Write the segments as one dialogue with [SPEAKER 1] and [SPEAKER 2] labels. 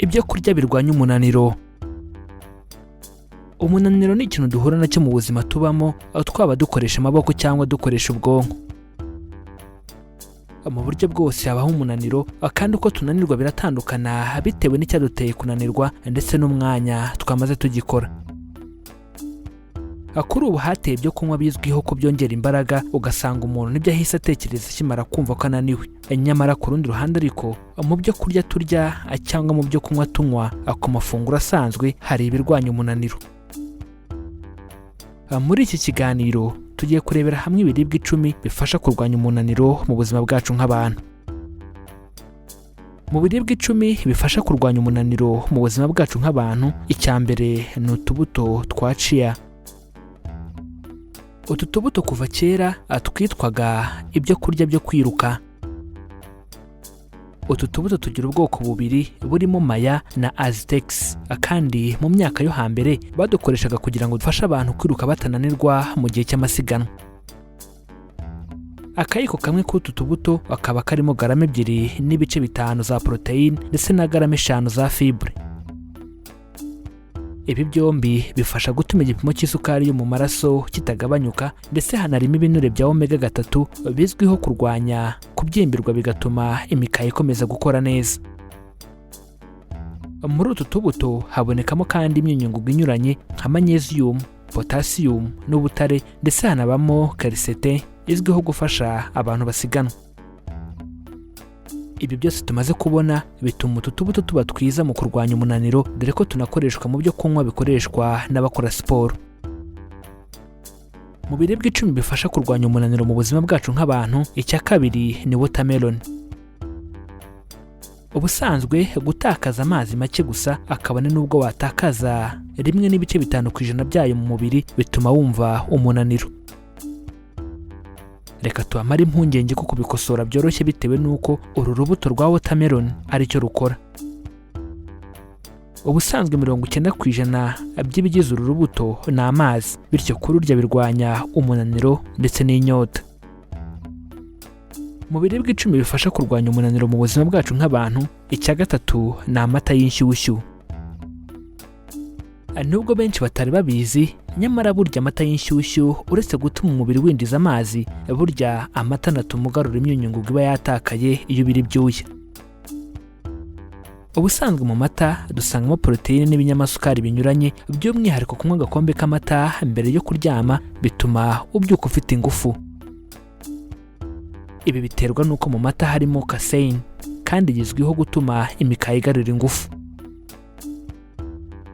[SPEAKER 1] Ibyo kurya birwanya umunaniro. Umunaniro ni ikintu duhura nacyo mu buzima tubamo, aho twaba dukoresha amaboko cyangwa dukoresha ubwonko. Mu buryo bwose habaho umunaniro, kandi uko tunanirwa biratandukana bitewe n'icyaduteye kunanirwa ndetse n'umwanya twamaze tugikora. Kuri ubu hateye ibyo kunywa bizwiho ko byongera imbaraga, ugasanga umuntu nibyo ahise atekereza akimara kumva ko ananiwe. Nyamara ku rundi ruhande ariko, mu byo kurya turya cyangwa mu byo kunywa tunywa ku mafunguro asanzwe, hari ibirwanya umunaniro. Muri iki kiganiro tugiye kurebera hamwe ibiribwa 10 bifasha kurwanya umunaniro mu buzima bwacu nk'abantu. Mu biribwa 10 bifasha kurwanya umunaniro mu buzima bwacu nk'abantu, icya mbere ni utubuto twa chia. Utu tubuto kuva kera twitwaga ibyo kurya byo kwiruka. Utu tubuto tugira ubwoko bubiri burimo Maya na Aztecs, kandi mu myaka yo hambere badukoreshaga kugira ngo dufashe abantu kwiruka batananirwa mu gihe cy'amasiganwa. Akayiko kamwe k'utu tubuto kakaba karimo garama 2.5 za poroteyine ndetse na garama 5 za fibre. Ibi byombi bifasha gutuma igipimo cy'isukari yo mu maraso kitagabanyuka, ndetse hanarimo ibinure bya omega 3 bizwiho kurwanya kubyimbirwa, bigatuma imikaya ikomeza gukora neza. Muri utu tubuto habonekamo kandi imyunyungugu inyuranye nka magnesium, potassium n'ubutare, ndetse hanabamo quercétine izwiho gufasha abantu basiganwa. Ibi byose tumaze kubona bituma utu tubuto tuba twiza mu kurwanya umunaniro, dore ko tunakoreshwa mu byo kunywa bikoreshwa n'abakora siporo. Mu biribwa 10 bifasha kurwanya umunaniro mu buzima bwacu nk'abantu, icya kabiri ni watermelon. Ubusanzwe gutakaza amazi make gusa, akabone n'ubwo watakaza 1.5% byayo mu mubiri, bituma wumva umunaniro. Reka tubamare impungenge ko kubikosora byoroshye, bitewe n'uko uru rubuto rwa watermelon aricyo rukora. Ubusanzwe 90% by'ibigize uru rubuto ni amazi, bityo kururya birwanya umunaniro ndetse n'inyota. Mu biribwa 10 bifasha kurwanya umunaniro mu buzima bwacu nk'abantu, icya gatatu ni amata y'inshyushyu. Nubwo benshi batari babizi, nyamara burya amata y'inshyushyu, uretse gutuma umubiri winjiza amazi, burya amata anatuma ugarura imyunyungugu iba yatakaye iyo ubira ibyuya. Ubusanzwe mu mata dusangamo poroteyine n'ibinyamasukari binyuranye. By'umwihariko, kunywa agakombe k'amata mbere yo kuryama bituma ubyuka ufite ingufu. Ibi biterwa n'uko mu mata harimo caséine, kandi izwiho gutuma imikaya igarura ingufu.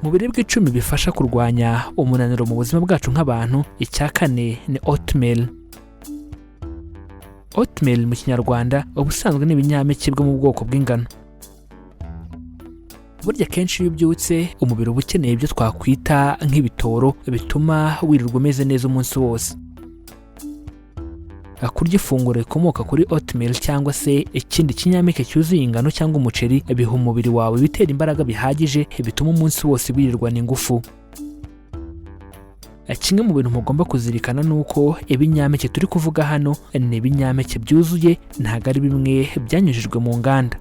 [SPEAKER 1] Mu biribwa 10 bifasha kurwanya umunaniro mu buzima bwacu nk'abantu, icya kane ni oatmeal. Oatmeal mu Kinyarwanda ubusanzwe ni ibinyampeke bwo mu bwoko bw'ingano. Burya kenshi iyo ubyutse, umubiri uba ukeneye ibyo twakwita nk'ibitoro bituma wirirwa umeze neza umunsi wose. Kurya ifunguro rikomoka kuri oatmeal cyangwa se ikindi kinyampeke cyuzuye ingano cyangwa umuceri biha umubiri wawe ibitera imbaraga bihagije bituma umunsi wose wirirwana ingufu. Kimwe mu bintu mugomba kuzirikana ni uko ibinyampeke turi kuvuga hano ni ibinyampeke byuzuye, ntabwo ari bimwe byanyujijwe mu nganda.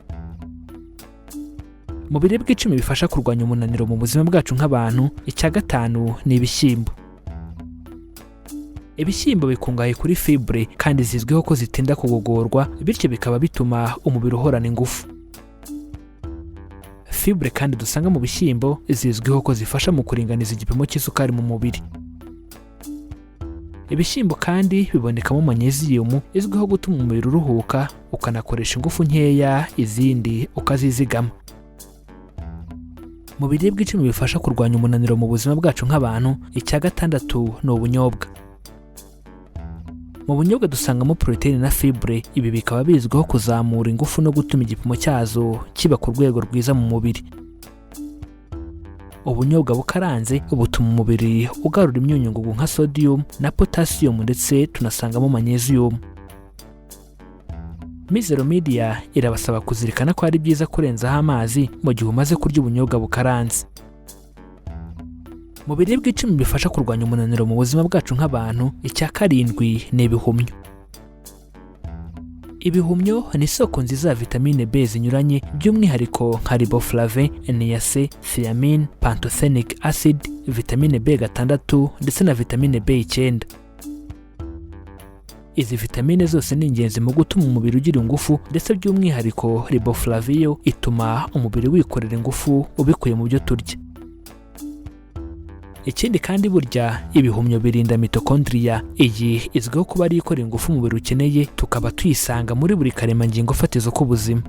[SPEAKER 1] Mu biribwa 10 bifasha kurwanya umunaniro mu buzima bwacu nk'abantu, icya gatanu ni ibishyimbo. Ibishyimbo bikungahaye kuri fibre, kandi zizwiho ko zitinda kugogorwa, bityo bikaba bituma umubiri uhorana ingufu. Fibre kandi dusanga mu bishyimbo zizwiho ko zifasha mu kuringaniza igipimo cy'isukari mu mubiri. Ibishyimbo kandi bibonekamo magnesium izwiho gutuma umubiri uruhuka, ukanakoresha ingufu nkeya, izindi ukazizigama. Mu biribwa 10 bifasha kurwanya umunaniro mu buzima bwacu nk'abantu, icya gatandatu ni ubunyobwa. Mu bunyobwa dusangamo poroteyine na fibre, ibi bikaba bizwiho kuzamura ingufu no gutuma igipimo cyazo kiba ku rwego rwiza mu mubiri. Ubunyobwa bukaranze butuma umubiri ugarura imyunyungugu nka sodium na potassium, ndetse tunasangamo magnesium. Mizero Media irabasaba kuzirikana ko ari byiza kurenzaho amazi mu gihe umaze kurya ubunyobwa bukaranze. Mu biribwa 10 bifasha kurwanya umunaniro mu buzima bwacu nk'abantu, icya karindwi ni ibihumyo. Ibihumyo ni isoko nziza ya vitamine B zinyuranye, by'umwihariko nka riboflavin, niacin, thiamine, pantothenic acid, vitamine B6 ndetse na vitamine B9. Izi vitamine zose ni ingenzi mu gutuma umubiri ugira ingufu, ndetse by'umwihariko riboflavin yo ituma umubiri wikorera ingufu ubikuye mu byo turya. Ikindi kandi, burya ibihumyo birinda mitochondria. Iyi izwiho kuba ari ikora ingufu umubiri ukeneye, tukaba tuyisanga muri buri karemangingo fatizo k'ubuzima.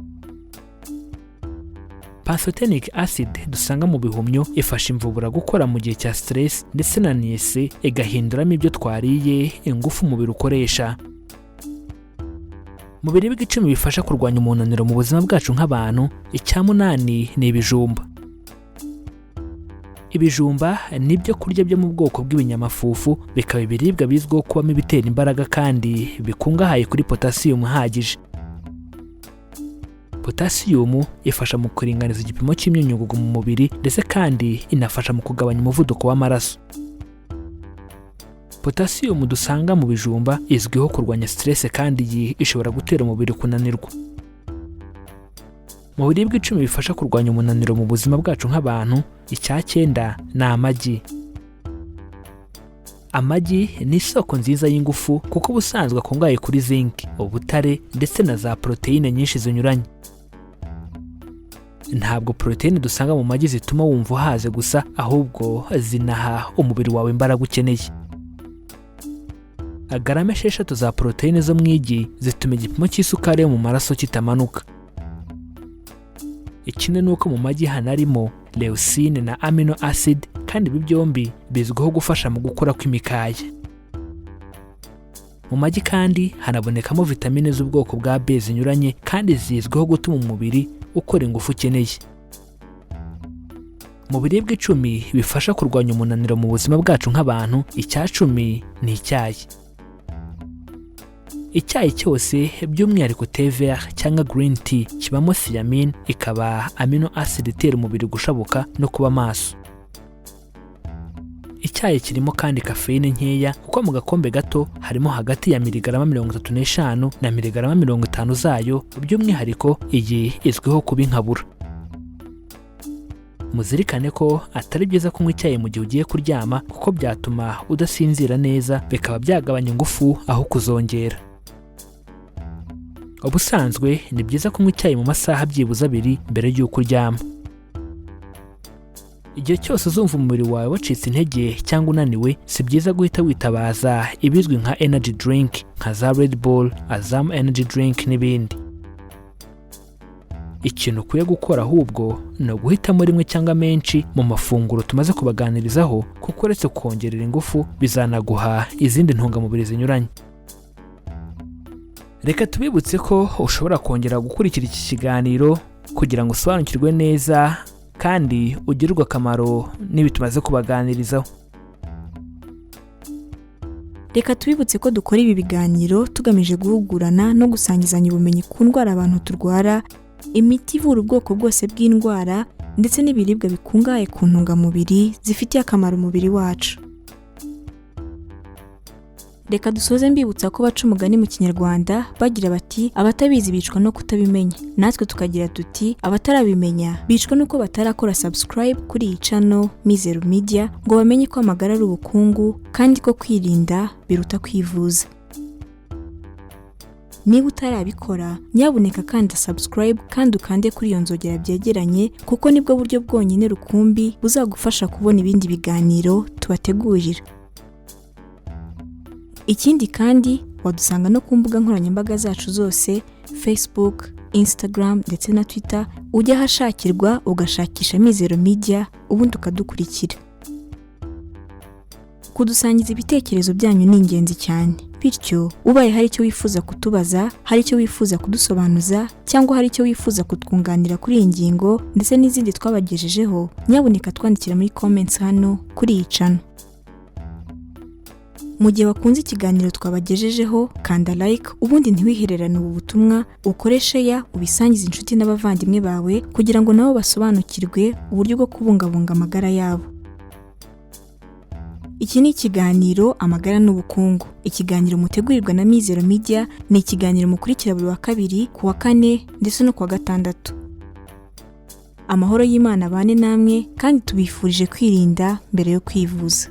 [SPEAKER 1] Pantothenic acid dusanga mu bihumyo ifasha imvubura gukora mu gihe cya stress, ndetse na niacin igahinduramo ibyo twariye ingufu umubiri ukoresha. Mu biribwa 10 bifasha kurwanya umunaniro mu buzima bwacu nk'abantu, icya munani ni ibijumba. Ibijumba ni ibyo kurya byo mu bwoko bw'ibinyamafufu, bikaba ibiribwa bizwiho kubamo ibitera imbaraga kandi bikungahaye kuri potasiyumu ihagije. Potasiyumu ifasha mu kuringaniza igipimo cy'imyunyungugu mu mubiri, ndetse kandi inafasha mu kugabanya umuvuduko w'amaraso. Potasiyumu dusanga mu bijumba izwiho kurwanya stress, kandi iyi ishobora gutera umubiri kunanirwa. Mu biribwa 10 bifasha kurwanya umunaniro mu buzima bwacu nk'abantu, icya cyenda ni amagi. Amagi ni isoko nziza y'ingufu, kuko ubusanzwe akungahaye kuri zinc, ubutare ndetse na za poroteyine nyinshi zinyuranye. Ntabwo poroteyine dusanga mu magi zituma wumva uhaze gusa, ahubwo zinaha umubiri wawe imbaraga ukeneye. Garama 6 za poroteyine zo mu igi zituma igipimo cy'isukari yo mu maraso kitamanuka. Ikindi ni uko mu magi hanarimo leucine na amino acid, kandi ibi byombi bizwiho gufasha mu gukura kw'imikaya. Mu magi kandi hanabonekamo vitamine z'ubwoko bwa B zinyuranye, kandi zizwiho gutuma umubiri ukora ingufu ukeneye. Mu biribwa 10 bifasha kurwanya umunaniro mu buzima bwacu nk'abantu, icya 10 ni icyayi. Icyayi cyose, by'umwihariko thé vert cyangwa green tea, kibamo thiamine, ikaba amino acid itera umubiri gushabuka no kuba maso. Icyayi kirimo kandi kafeyine nkeya, kuko mu gakombe gato harimo hagati ya miligarama 35 na miligarama 50 zayo. By'umwihariko iyi izwiho kuba inkabura. Muzirikane ko atari byiza kunywa icyayi mu gihe ugiye kuryama, kuko byatuma udasinzira neza, bikaba byagabanya ingufu aho kuzongera. Ubusanzwe ni byiza kunywa icyayi mu masaha byibuze 2 mbere y'uko uryama. Igihe cyose uzumva umubiri wawe wacitse intege cyangwa unaniwe, si byiza guhita witabaza ibizwi nka energy drink nka za Red Bull, Azam energy drink n'ibindi. Ikintu ukwiye gukora ahubwo ni uguhitamo rimwe cyangwa menshi mu mafunguro tumaze kubaganirizaho, kuko uretse kongerera ingufu bizanaguha izindi ntungamubiri zinyuranye. Reka tubibutse ko ushobora kongera gukurikira iki kiganiro kugira ngo usobanukirwe neza kandi ugirirwe akamaro n'ibi tumaze kubaganirizaho.
[SPEAKER 2] Reka tubibutse ko dukora ibi biganiro tugamije guhugurana no gusangizanya ubumenyi ku ndwara abantu turwara, imiti ivura ubwoko bwose bw'indwara, ndetse n'ibiribwa bikungahaye ku ntungamubiri zifitiye akamaro umubiri wacu. Reka dusoze mbibutsa ko baca umugani mu Kinyarwanda bagira bati: "Abatabizi bicwa no kutabimenya." Natwe tukagira tuti: "Abatarabimenya bicwa nuko batarakora subscribe kuri iyi channel Mizero Media, ngo bamenye ko amagara ari ubukungu kandi ko kwirinda biruta kwivuza." Niba utarabikora, nyabuneka kanda subscribe kandi ukande kuri iyo nzogera byegeranye, kuko nibwo buryo bwonyine rukumbi buzagufasha kubona ibindi biganiro tubategurira. Ikindi kandi, wadusanga no ku mbuga nkoranyambaga zacu zose: Facebook, Instagram ndetse na Twitter. Ujya ahashakirwa ugashakisha Mizero Media, ubundi ukadukurikira. Kudusangiza ibitekerezo byanyu ni ingenzi cyane. Bityo ubaye hari icyo wifuza kutubaza, hari icyo wifuza kudusobanuza, cyangwa hari icyo wifuza kutwunganira kuri iyi ngingo ndetse n'izindi twabagejejeho, nyabuneka twandikira muri comments hano kuri iyi channel. Mu gihe wakunze ikiganiro twabagejejeho, kanda like, ubundi ntiwihererane ubu butumwa, ukore share, ubisangize inshuti n'abavandimwe bawe kugira ngo nabo basobanukirwe uburyo bwo kubungabunga amagara yabo. Iki ni ikiganiro Amagara n'Ubukungu, ikiganiro mutegurirwa na Mizero Media. Ni ikiganiro mukurikira buri wa kabiri, ku wa kane ndetse no ku wa gatandatu. Amahoro y'Imana abane namwe, kandi tubifurije kwirinda mbere yo kwivuza.